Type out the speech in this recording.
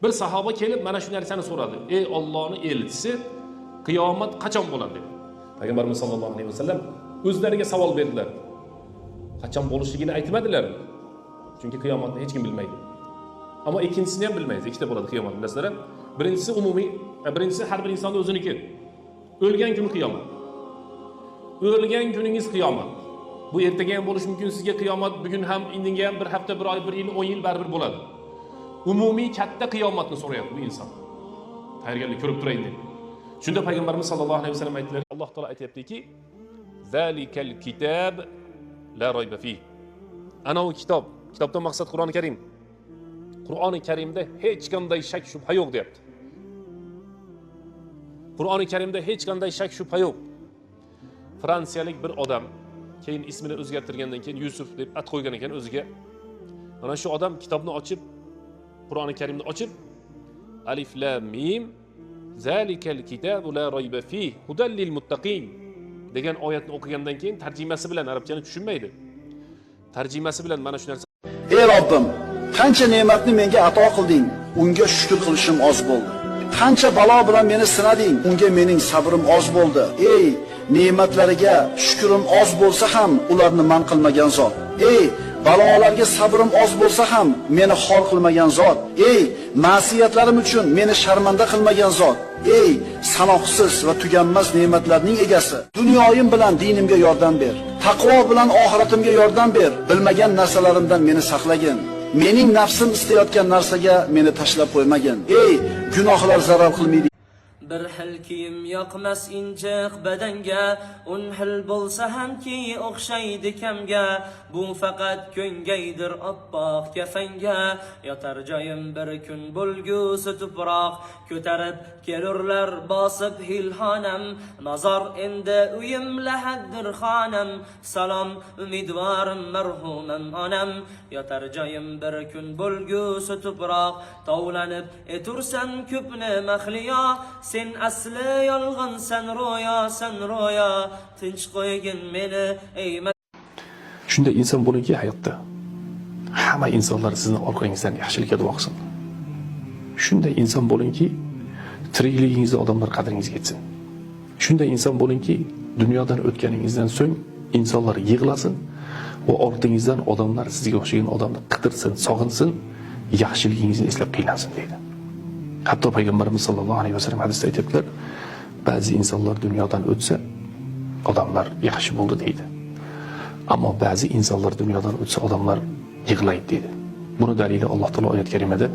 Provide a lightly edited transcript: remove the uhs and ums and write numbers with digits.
Bir sahoba kelib mana shu narsani so'radi: "Ey Ollohni elchisi, qiyomat qachon bo'ladi?" dedi. Payg'ambarimiz sollallohu alayhi vasallam o'zlariga savol berdilar. Qachon bo'lishligini aytmadilar, chunki qiyomatni hech kim bilmaydi. Ammo ikkinchisini ham bilmaymiz. Ikkita bo'ladi qiyomat, bilasizlar. Birinchisi umumiy, birinchisi har bir insonni o'ziniki, o'lgan kuni qiyomat. O'lgan kuningiz qiyomat. Bu ertaga ham bo'lishi mumkin sizga qiyomat, bugun ham, indinga ham, bir hafta, bir oy, bir yil, 10 yil, baribir bo'ladi. Umumiy katta qiyomatni so'rayapti bu inson, tayyorgarlik ko'rib turayin deb. Shunda Payg'ambarimiz sollallohu alayhi vasallam aytdilar, Alloh taolo aytyaptiki: "Zalikal kitab la rayba fih." Ana u kitob, kitobdan maqsad Qur'oni Karim. Qur'oni Karimda hech qanday shak shubha yo'q, deyapti. Qur'oni Karimda hech qanday shak shubha yo'q. Fransiyalik bir odam, keyin ismini o'zgartirgandan keyin Yusuf deb at qo'ygan ekan o'ziga. Mana shu odam kitobni ochib, Qur'oni Karimni ochib, "Alif lam mim zalikal kitabu la rayba fih hudan lil muttaqin" degan oyatni o'qigandan keyin, tarjimasi bilan, arabchani tushunmaydi, tarjimasi bilan mana shu narsa Ey Robbim, qancha ne'matni menga ato qilding, unga shukr qilishim oz bo'ldi. Qancha balo bilan meni sinading, unga mening sabrim oz bo'ldi. Ey ne'matlariga shukrim oz bo'lsa ham, ularni man qilmagan zot. Ey balolarga sabrim oz bo'lsa ham, meni xor qilmagan zot. Ey ma'siyatlarim uchun meni sharmanda qilmagan zot. Ey sanoqsiz va tuganmas ne'matlarning egasi, dunyoyim bilan dinimga yordam ber. Taqvo bilan oxiratimga yordam ber. Bilmagan narsalarimdan meni saqlagin. Mening nafsim istayotgan narsaga meni tashlab qo'ymagin. Ey gunohlar zarar qilmaydi Bir xil kiyim yoqmas injiq badanga, 10 xil bo'lsa hamki o'xshaydi kamga. Bu faqat ko'ngaydir oppoq kafanga. Yotar joyim bir kun bo'lgusi tuproq, ko'tarib kelurlar bosib hilxonam. Mozor endi uyim, lahaddir xonam. Salom, umidvorim, marhumam onam. Yotar joyim bir kun bo'lgusi tuproq, tovlanib etursan ko'pni mahliyo. Sen asli yolg'onsan, ro'yosan, ro'yo. Tinch qo'ygin meni, ey Shunday inson bo'lingki, hayotda hamma insonlar sizni orqangizdan yaxshilikka duo qilsin. Shunday inson bo'lingki, tirikligingizda odamlar qadringizga yetsin. Shunday inson bo'lingki, dunyodan o'tganingizdan so'ng insonlar yig'lasin va ortingizdan odamlar sizga o'xshagan odamni qidirsin, sog'insin, yaxshiligingizni eslab qiynalsin, deydi. Hatto Payg'ambarimiz sollallohu alayhi vasallam hadisda aytyaptilar, ba'zi insonlar dunyodan o'tsa, odamlar yaxshi bo'ldi deydi. Ammo ba'zi insonlar dunyodan o'tsa, odamlar yig'laydi, deydi. Buni dalili Alloh taolo oyat karimada